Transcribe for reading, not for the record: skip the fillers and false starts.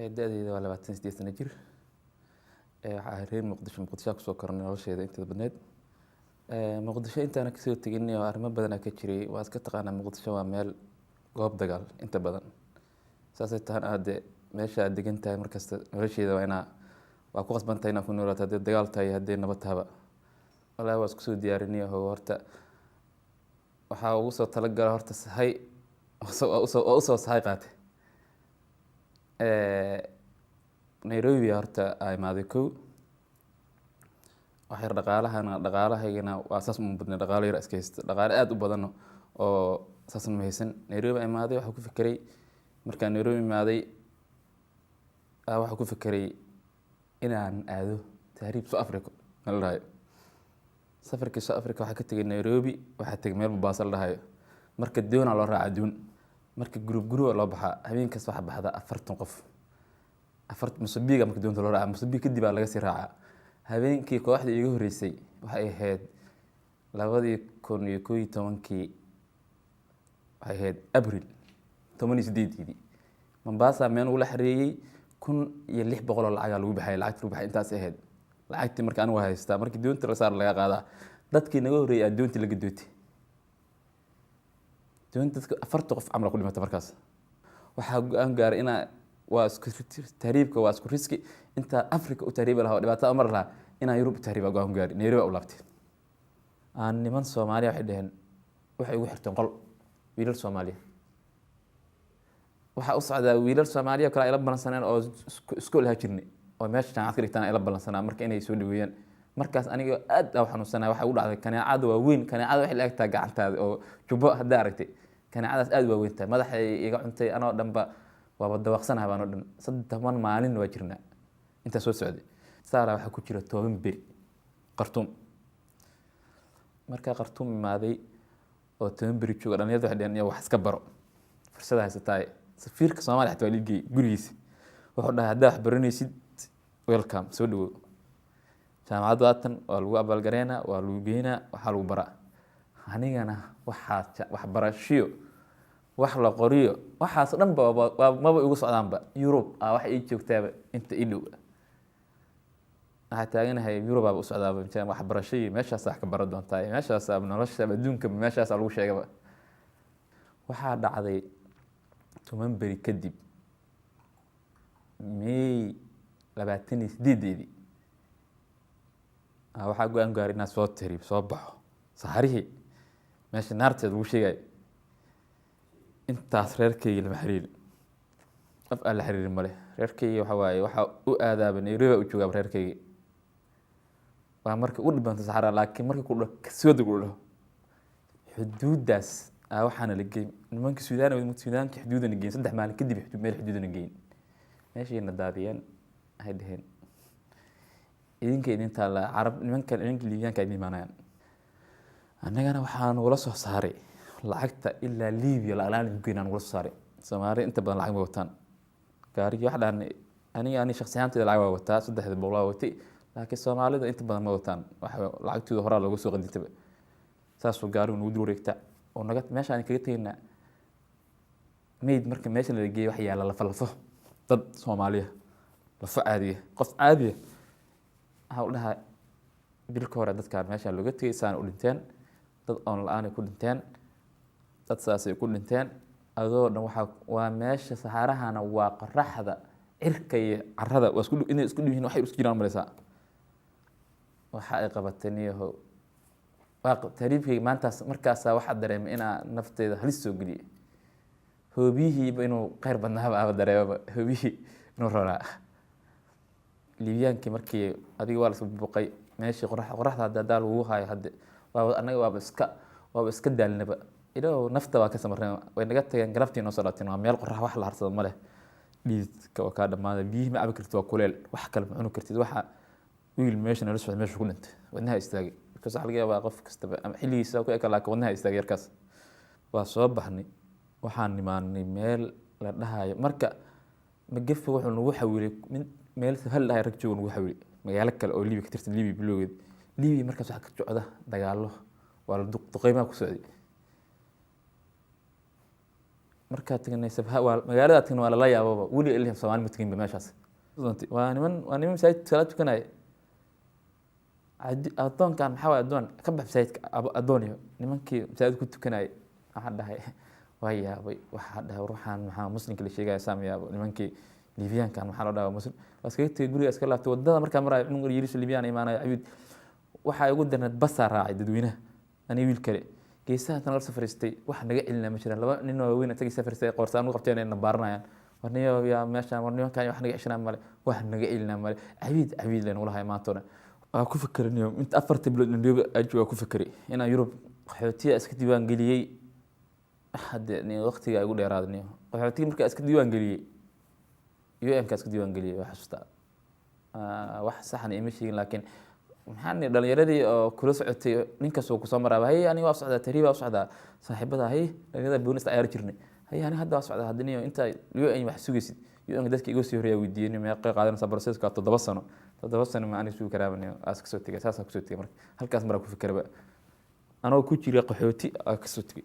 Da-deyda waa 28 sano jir. Waxaa ahay reer Muqdisho. Muqdishoa kusoo kornay nolosheeda inteeda badneed. Muqdisho intaana kasoo tegin oo arrimo badanaa ka jiray. Waa iska taqaanaa, Muqdisho waa meel goob dagaal inta badan. Saasay tahan aade meesha aad degan tahay markasta nolosheeda waa inaa waa ku qasban tahay inaa ku noolaato, haddii dagaal tahay, haddii nabad tahaba. Wallaahi waa isku soo diyaarinay oo horta waxaa ugu soo talagala horta sahay waa usoo sahay qaatay. Nairobi horta aa imaaday kow. Wax yar dhaqaalahana, dhaqaalahaygana waa saas uma badnay, dhaqaalo yar iska haysta, dhaqaale aada u badano oo saasna ma haysan. Nairobi aa imaaday, waxaa ku fikiray markaan Nairobi imaaday, waxaa ku fikiray inaan aado tahriib South Africa ma la dhahayo. Safarkii South Africa waxaa ka tegay Nairobi, waxaa tegay meel Mombasa la dhahayo. Marka doonaa loo raacaa doon, marka group group loo baxaa, habeenkaas waxaa baxda 40 qof, afar musabiga. Marka doonta loo raaca musabiga kadib aa laga sii raacaa. Habeenkii kooxda iiga horreysay waxay ahayd 2011-kii, waxay ahayd Abril 18-deedii. Mombasa meel ugula xareeyey 1600 oo lacagaa lagu baxay. Lacagta lagu baxay intaas ahayd lacagtii. Marka anigu haystaa, markii doonta la saar laga qaadaa dadkii naga horreeyay aa doontii laga dootay. Doonta dadka 40 qof camal ku dhimata. Markaas waxaa go-aan gaaray inaa waa isku tahriibka, waa isku riski. Intaa Africa u tahriibi lahaa oo dhibaatada mari lahaa, inaan Yurub u tahriiba go-aan gaari. Nairobi u laabtay. Aan niman Soomaaliya waxay dhaheen, waxay igu xirteen qol. Wiilal Soomaaliya waxaa u socdaa, wiilal Soomaaliya oo kale ay la balansaneen oo iskool ahaa jirnay oo meesha jaamacad ka dhigtaan ay la balansanaa marka inay soo dhaweeyaan. Markaas aniga aad aa u xanuunsanaa, waxaa igu dhacday kaneecada waa weyn. Kaneecada waxay la egtahay gacantaada oo jubbo haddaa aragtay, kaneecadaas aad waa weyn tahay. Madaxay iga cuntay, anoo dhanba waaba dawaqsanahay baan oo dhan. 30 maalin waa jirnaa intaa soo socday. Saara waxaa ku jira 10 beri Khartuum. Markaa Khartuum imaaday oo 10 beri jooga, dhalinyarada waxay dhaheen, "Wax iska baro, fursada haysataay." Safiirka Soomaaliya xataa waa lii geeyey gurigiisa. Wuxuu dhahay, "Haddaa wax baranaysid, welcome, soo dhawow, jaamacadda waatan waa lagu abaalgareynaa, waa lagu geynaa, waxaa lagu baraa." Anigana waxaa waxbarashiyo, wax la qoriyo, waxaas dhan ba maba igu socdaanba. Yurub aa wax ii joogtaaba inta ii dhow. Waxaa taaganahay Yurubaaba u socdaaba, waxbarasho iyo meeshaas wax ka baran doontaa iyo meeshaas nolosha adduunka meeshaas lagu sheegaba. Waxaa dhacday 10 beri kadib, May 28-deedii, waxaa go-aan gaaray inaan soo tahriib, soo baxo saxarihii meesha naarteed lagu sheegayo. Intaas reerkeyga lama xiriirin, qof aan la xiriirin male. Reerkeyga waxa waaye waxaa u aadaaba Nairobi u joogaaba reerkeyga. Waa marka u dhibanta saxara, laakiin marka ku dhaho kasooda ku dhaho xuduuddaas aa waxaana la geyn nimanka Suudaan. Suudaanka xuduudana geyn 3 maalin kadib, meel xuduudana geyn, meeshayna daadiyeen. Waxay dhaheen, "Idinka idin taalla Carab, nimanka nimanka Liibiyaanka idin imaanayaan." Annagana waxaa nagula soo saaray lacagta ilaa Liibiya lacag la-aan idinku geynaa nagula soo saaray. Soomaali inta badan lacag ma wataan. Gaarigii wax dhahan, aniga ani shakhsi ahaanteyda lacag waa wataa, 300 waa watay, laakiin Soomaalida inta badan ma wataan waxa lacagtooda horaa looga soo qadintaba. Saasuu gaarigu nagu dul wareegta oo naga meesha aan kaga tegaynaa meyd. Marka meesha la geeyay waxa yaalla lafa, lafo dad Soomaaliya, lafo caadiya, qof caadiya. Waxaa u dhahaa bilka hore dadkaan meesha looga tegay saan u dhinteen, dad oon la-aan ay ku dhinteen, dad saasay ku dhinteen. Adoo dhan waxaa waa meesha saxaarahana, waa qoraxda, cirka iyo carada waa isku inay isku dhow yihiin, waxay isku jiraan maleysaa. Waxa ay qabatay niyahow waa tahriibkayga maantaas. Markaasaa waxaa dareemay inaa nafteyda halis soo geliyay. Hoobiyihiiba inuu kheyr badnaaba aba dareemaba, hoobiyihii inuu roonaa. Liibiyaankii markii adiga waa la isku buuqay meeshii qoraxda hadda haddaa lagu hayo hadde waaba annaga waaba iska daalnaba. Ilaahow nafta waa ka samarnay. Way naga tageen, galabtii noo soo dhaateen. Waa meel qorax, wax la harsado ma leh, dhiidka waa kaa dhamaaday, biyihii ma cabi kartid, waa kuleel, wax kale ma cuni kartid. Waxa wiil meesha nala socday meesha ku dhintay, wadnaha istaagay. Because waxaa laga yaabaa qof kastaba ama xilligiisa ku eka, laakiin wadnaha istaagay yarkaas. Waa soo baxnay, waxaan nimaanay meel la dhahayo. Marka magafe wuxuu nagu xawilay meel hal dhahay rag jooga, nagu xawilay magaalo kale oo Libiya ka tirsan, Libiya bilowgeed. Libiya markaas waxaa ka socda dagaallo, waa la duqeymaha ku socday. Markaa tagnay Sabha, waa magaalada tagnay, waa lala yaababa. Weli ilaa Soomaali ma teginba meeshaas. Waa niman masaajid salaad tukanaya. Addoonkan maxaa waay? Addoon ka bax masaajidka, addoon iyo nimankii masaajid ku tukanayay. Waxaan dhahay, waa yaabay. Waxaa dhahay, ruuxaan maxaa muslimka la sheegaya saam yaabo? Nimankii Liibiyaankan maxaa loo dhahaa muslim? Waa iskaga tegay guriga, iska laabtay. Wadada markaa maraayo, cunug yariis Liibiyaan imaanaya, cabiid. Waxaa igu darneed basaa raacay dadweynaha, aniga wiil kale geesaha intaan la fariistay. Wax naga celinaa ma jiraan. Laba nin oo waaweyn intagii safaristay, qoorsaan u qabteen, na baaranayaan. War niyo, yaa meeshaan? War nimankan wax naga ceshanaa male, wax naga celinaa male. Cabiid cabiid leen ulahay. Maanta o dhan waa ku fekeriniyo. Inta 4ta bilood Nairobi aan joogaa ku fekeray inaan Yurub qaxootiya iska diiwaan geliyey. Hadde ni waqtiga igu dheeraaday niyo. Qaxootiga markaa iska diiwaan geliyey, UN ka iska diiwaan geliyey, waa xasuustaa. Wax saxna ima sheegin, laakiin maxaa ni dhalinyaradii oo kula socotay, ninkaas uu kusoo maraaba: "Hay, aniga waa socdaa, tahriib waa socdaa." Saaxiibada, hay, dhalinyarada boonista ciyaari jirnay: "Hay, aniga hadda waa socdaa." Hadda niyo inta UN wax sugaysid, UN dadka iga sii horeeyaa weydiiyey: "Meeqay qaadanaysaa processka?" Waa 7 sano. 7 sano ma aniga sugi karaaba niyo? Aa iska soo tegay, saasaa kusoo tegay. Marka halkaas maraa ku fikiraba anoo ku jira qaxooti aa kasoo tegay.